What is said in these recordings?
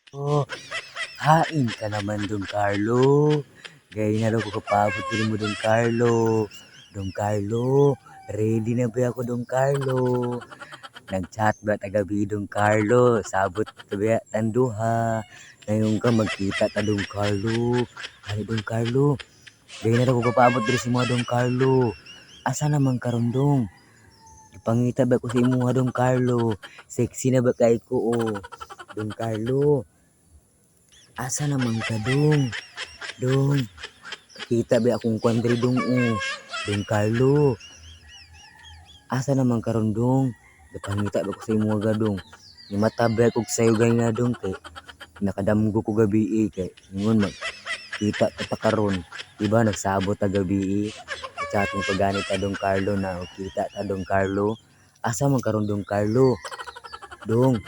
Oh, hain ka naman, Don Carlo. Gay na raw ko kapaabot diri mo, Don Carlo. Don Carlo, ready na ba ako, Don Carlo? Nag-chat ba tagabi, Don Carlo? Sabot ta ba tanduha. Ngayon ka magkita ta, Don Carlo. Ani, Don Carlo? Gay na raw ko kapaabot diri sa imo, Don Carlo. Asa naman karon, dong? Ipangita ba ko sa imuha, Don Carlo? Sexy na ba kay ko oh? Don Carlo. Asa naman ka, dong? Dong. Kita ba akong kwan diri, dong oh? Don Carlo. Asa naman karon, dong? Ipangita ba ko sa imuha ga, dong? Nimata ba kog sayo gay nga, dong, kay nakadamgo ko gabi eh, kay ingon mag kita ta ta karon. Diba nagsabot ta gabi eh. Chat mo paganit ta, Don Carlo, na kita ta, Don Carlo. Asa man karon, Don Carlo? Dong.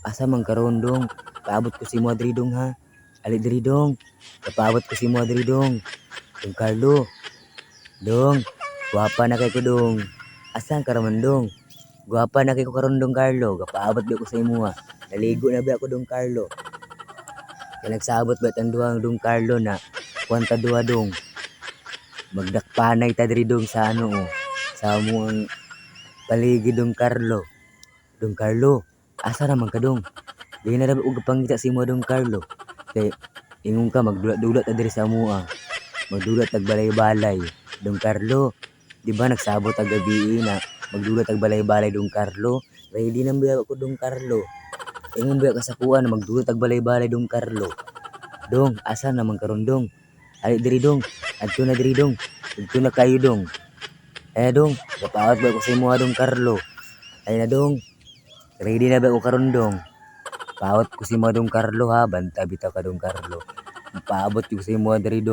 Asa man karon, dong? Paabot ko si mo diri, dong, ha. Ali diri, dong. Paabot ko si mo diri, dong. Don Carlo. Dong. Gwapa na kay ko, dong. Asa ka raman, dong? Gwapa na kay ko karon, Don Carlo. Gapaabot ba ko sa imuha. Naligo na ba ako, Don Carlo? Kaya nagsabot ba tang duha, Don Carlo, na kuan ta duha, dong. Magdakpanay ta diri, dong, sa ano oh. Sa amuang paligid, Don Carlo. Don Carlo, asa naman ka, dong? Di na ra og pangita sa imo, Don Carlo. Kay ingon ka magdula-dula ta diri sa amoa. Magdula tag balay-balay. Don Carlo, di ba nagsabot ta gabi na magdula tag balay-balay, Don Carlo? Ready na ba ako, Don Carlo? Ingon ba ka sa kuan na magdula tag balay-balay, Don Carlo? Dong, asa naman karon, dong? Ali diri, dong. Adto na diri, dong. Adto na kayo, dong. Ay dong, gapaabot ba ko sa imo, Don Carlo? Ay na, dong. Ready na ba ko karon, dong? Paabot ko si mo, Don Carlo, ha, banta bitaw ka, Don Carlo. Paabot ko sa imo diri, dong.